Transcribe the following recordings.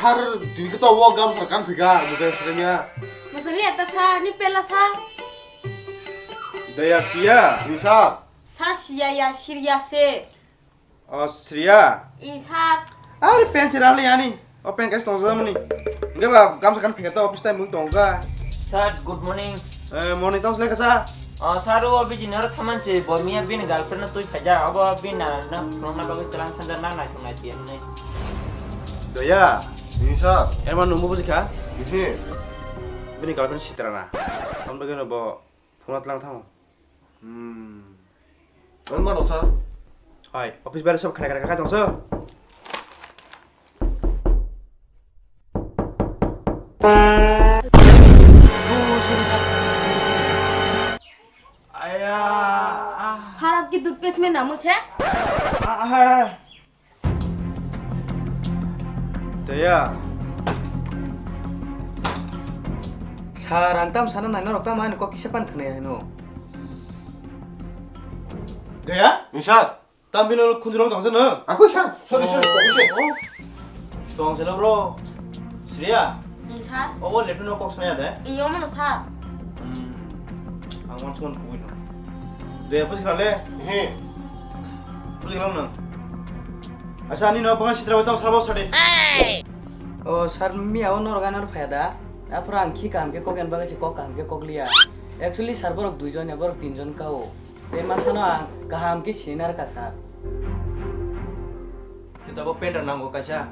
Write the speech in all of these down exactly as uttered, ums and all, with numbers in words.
Ar dini khe to wo gamsa kan phika, mujai srenya. Masali eta sa, ni pela sa. Daya siya. Ni sa. Sa siya ya, siriya se. O, Sriya. I, sir. Are pen sira le ani. O pen kaisa tong jam ni. Nge ba gamsa kan phika to office time mung tong ga. Sir, good morning. Eh, morning tong sile kasa. O, sir, o biji noro thaman se bo miya bin girlfriend no tui khaja. Abo bin na na phone na bagwi tlang thanjar na na thung na tiyan ni. Doya. Ni sir. Erman nungbo buji kha. Bini girlfriend sitra na. Am bagwi no bo phone tlang thang. Hmm. Ang mano sa. Hai, office bare sob khana khana kha tongso. Aya. Ah. Sir, aapki toothpaste mein namk hai? Ah, hai, hai. Daya. Sir, ang tam sana nai norok tam ani kok kisa pan thwnai hino. Daya? Ni sir. Tam bino khunjurong tongsa no? Aku sir. Sorry, sorry, kok kisa. Oh. Song selo bro. Sriya. Ni sir. Obo laptop no kok saya de. Iyo mano sir. Hmm. Ang wan suan kuwi no. Daya, buji khala le? He. Buji khala nang. Asa ani no banga sitra tong sabo sade. O sir, miya o norok anor phaya da. Aphuru ang khi kaham khe kok yan bagwi se kok kaham khe kok liya. Actually sir, borok duijon ya, borok tinjon ka o. Tei ma sano ang kaham khe sini narwkha sir. Kita bo painter nango kaisa.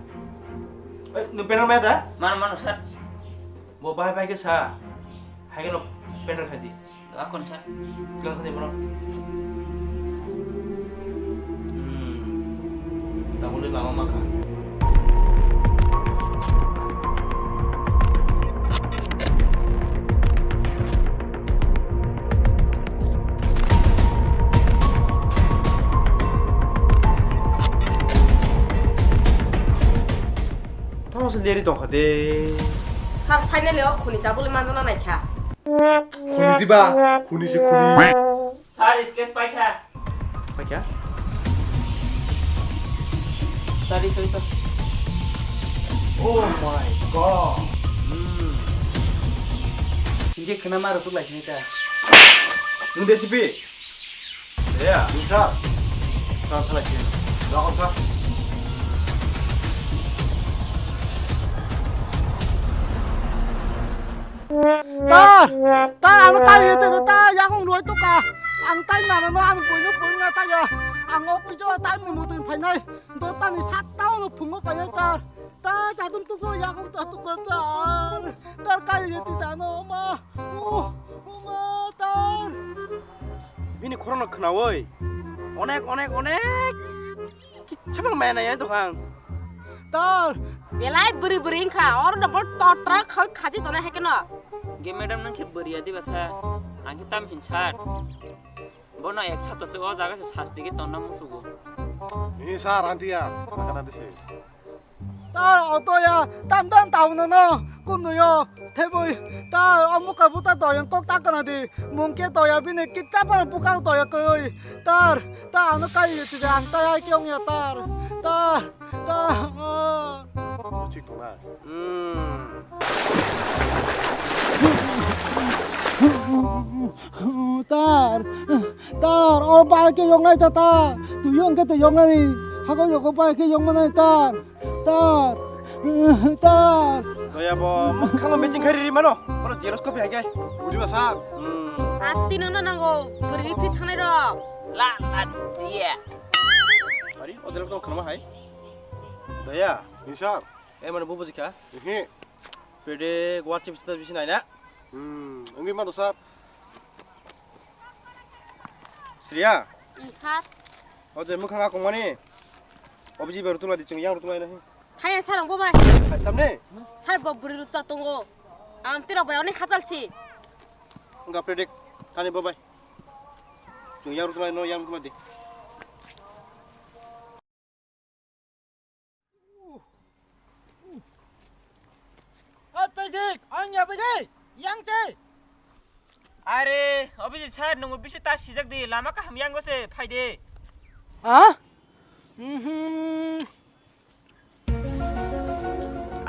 Oi, no painter maya da? Mano, mano sir. Bo bahai bai khe sa. Hai khe no painter khai di. Akon sir. Kang khai di bono. Hmm. Tabole lama makha. Tamo se leri tongkha de. Sir, finally o khuni tabule manjana naikha. Khuni diba? Khuni se khuni. Sir, sketch paikha. Paikha? Sir, ito, ito. Oh my God. Hmm. Hindi khna maro tu lai sini ta. Nung D C P. Ya, bisa. Tang thalai sini. Lakon sa. Tar, tar, ano tai yete no, tar, yakung roi to ka. Ang tai na no, ang puino puino na tai ya. Ang office o tai mumu tun phainai. Do tani sat tao no phungo phainai tar. Tar, tatum tuko yakung tatum tar. Tar kai yete ta no ma. Oh, oh ma tar. Bini khorokno khnaui. Onek, onek, onek. Kisa bang maya nai tong ang. Tar. Belai bwrwi bwrwi wngkha, oro no bo totra khaui khaji tongnai hai kheno. Ge madam nang khe bwrwi ya diba sa? Ang khe tam hin sat. Bono ek sapta se o jaga se sasti khe tonna musugo. Ni sar anti ya, kana dise. Tar auto ya, tam tam tau no no, kum no yo, thebui. Tar amuka buta doyang kok ta kana di, mungke doya bini kita pa buka doya koi. Tar, ta ano kai ye tida ang ta ai kyong ya tar. Tar, tar. Chik tong na. Hmm. Tar, tar, o bai ke yong nai ta ta. Tu yong ke te yong nai. Hago yogo bai ke yong nai tar. Tar, tar. Doya bo, mokhango matching khairi ri mano. Oro xerox copy hai kai. Uri ba sir. Hmm. Atti nang nang o, beri ri phi thanai ro. La, la, dia. Ari, o delok tong khanma hai. Doya. Ni sir. E mane bubu jikha. Ehe. Pede WhatsApp status bisi nai na. Hmm, wngwi mano sir. Sriya. I sir. O je mukhang akong mani. Obiji beru tulai di chwng yang tulai na. Khaya sir ang bo bai. Hai tamne. Sir bo buri rutsa tongo. Am tira bai oni khachal si. Nga predik kani bo bai. Chwng yang tulai no yang tulai di. Oi, Paidik, ang ya Paidik, yang te. Are, Abhijit sir, nungo bisi ta sijak di, lama kaham yang gose, phai de. Ha? Mhm.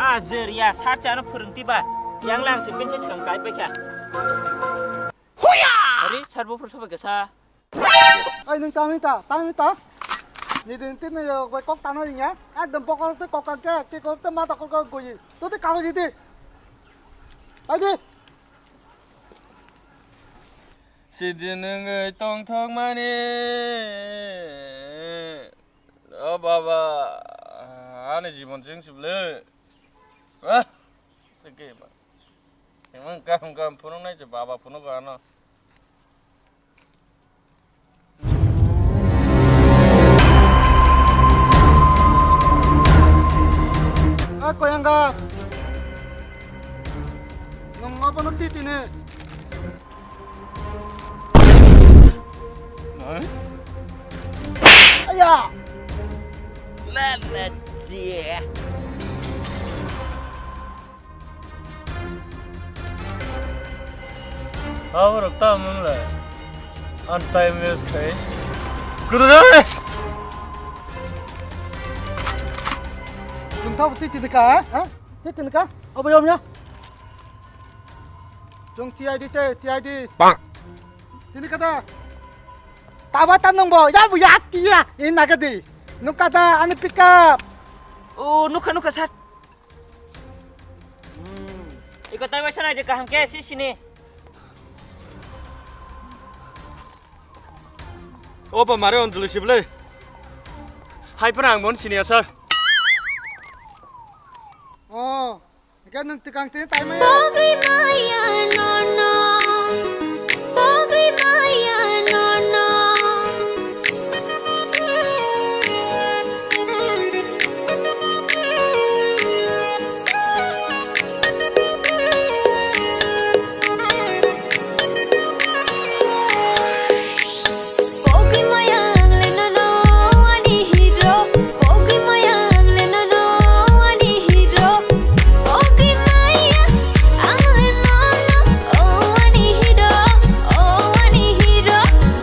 Ah, jeriya, sir chano phwrwngtwi ba. Yang lang se pinche chwng kai paikha. Ari, sir bo phwrwngsa bai kasa. Ai, nwng tangwi ta, tangwi ta. Nidin tin ni rok bai kok tangna ringya. Ekdom bokol te kok kang ke, ke kok te mata kok kok goyi. To te kagoj di. Ai di. Sidin nwngwi tongthokmani. O baba, ani jibon chwng sibole. Ah, sike ba. Emang kam kam phunuk nai se baba phunuk ano. A koyanga. Nwng obono titini. Aya! Lala je. Aborok tamo wng lai? Ang time waste khai. Kwrwng le! Nwng tamo twi tini ka, ha? Ha? Twi tini ka? Obo yom ya? Chwng T I D te, T I D. Bang. Tini kada. Taba ta nungbo, ya bu ya tiya. Ini naga di. Nukada ani pick up. Oh, nukha, nukha, sir. Hmm. Iko tai waisa nai de kaham ke si sini. Obo mare Anjali sible. Hai pura ang mon sini ya, sir. Oh. Hingke nwng tikang tini taimaya. Pogwi maya nono, pogwi maya nono. Pogwi maya ang le nono ani hero. Pogwi maya ang le nono ani hero. Pogwi maya ang le nono o ani hero, o ani hero.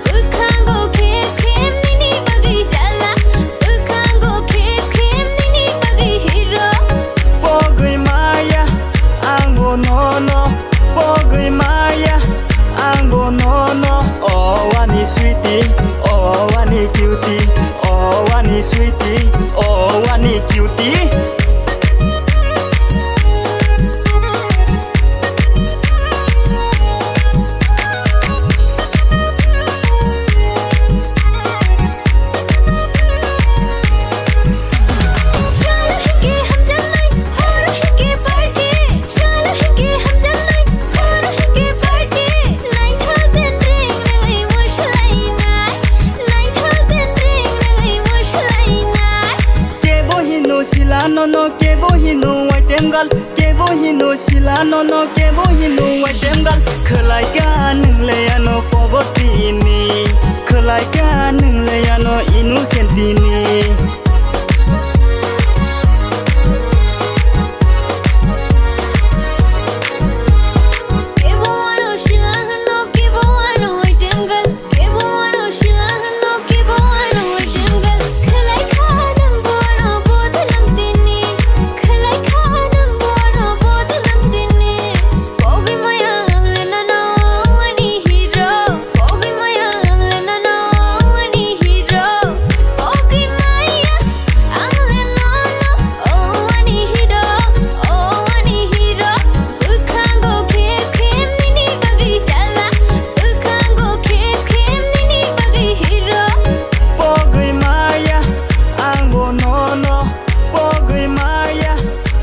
Bwkhango khem khem nini bagwi jala. Bwkhango khem khem nini bagwi hero. Pogwi maya ang bo nono. Pogwi maya ang bo nono. O ani sweetie, o ani cutie, o ani sweetie, o ani cutie. Kebo hino sila nono, kebo hino item gal, kebo hino sila nono, kebo hino item gal. Khwlai ka nwng le ano poverty ni, khwlai ka nwng le ano innocent ni. Pogwi maya ang le nono o ani hero. O ani hero. Bwkhango khem khem nini bagwi jala. Bwkhango khem khem nini bagwi hero. Pogwi maya ang bo nono. Pogwi maya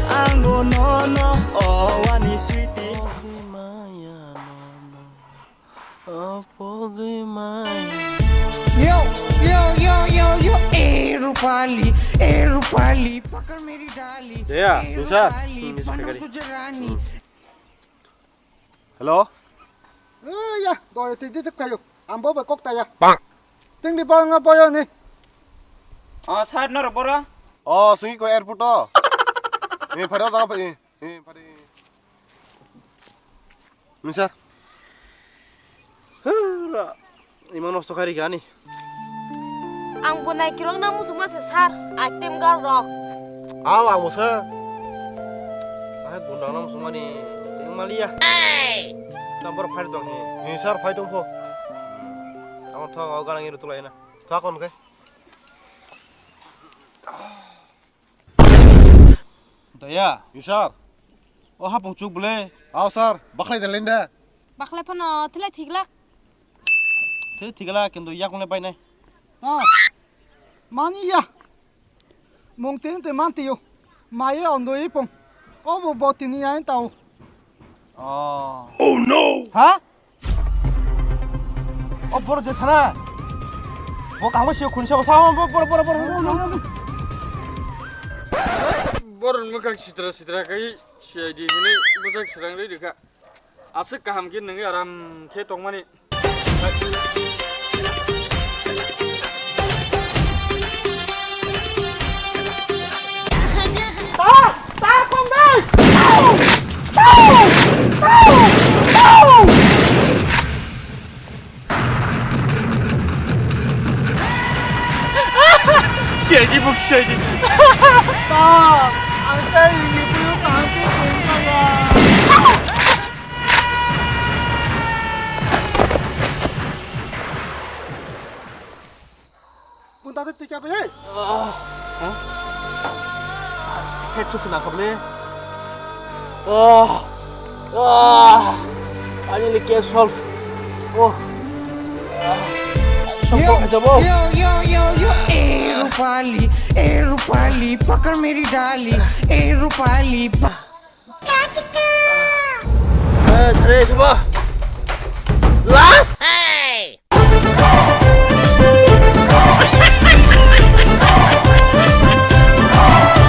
ang bo nono. O ani sweetie. Pogwi maya nono. Yo, yo, yo, yo, yo, eh, Rupali, eh, Rupali, pakar meri dali, Deya, eh, Rupali, hmm, bisa mano kagari. Sujarani. Hmm. Hello? Eh, ya, doyo tidi tip kayo. Ambo ba kok taya. Bang. Ting di bang apa ya ni? Oh, sir, nor boro? Oh, sungi ko airport to. Eh, pada apa ini? Eh, pada. Misar. Hura. Imang nosto kari gani. Ang bo naikirok na musuk masa sir. Item gal rok. Aw, ang musa. Dongna musungmani tengmaliya. Number five dong hi. Ni sir five dong pho. Tamo thok o ganang iru tulai na. Thok on kai. Daya. Ni sir. O hapung chuk bole. Ao sir. Baklai da lenda. Baklai phano thilai thiglak. Thilai thiglak kintu yakung le bai nai. Ah. Mani ya. Mung teng te man tiyo. Maye ondo ipong. Obo bo tini ain tao. Oh. Oh no. Ha? O boro je sana. Bo kaham se khun se sa bo boro boro boro. Boro mukang sitra sitra kai C I D hini bujak srang rwi rikha. Aswk kaham khe nwngwi aram khe tongmani. Ta, ta, kong dai! Au! Au! Au! Au! C I D buk C I D. Ta, ang tei ini buyu kaham khe tongmaya. Punta tu tiga beli. Head tu senang kau beli. Ah, ah, finally case solve. Oh. Ah, solve kau aja bo. Yo, yo, yo, yo, eh, Rupali, eh, Rupali, pakar meri dali, eh, Rupali, ba. Eh, sare, coba. Last.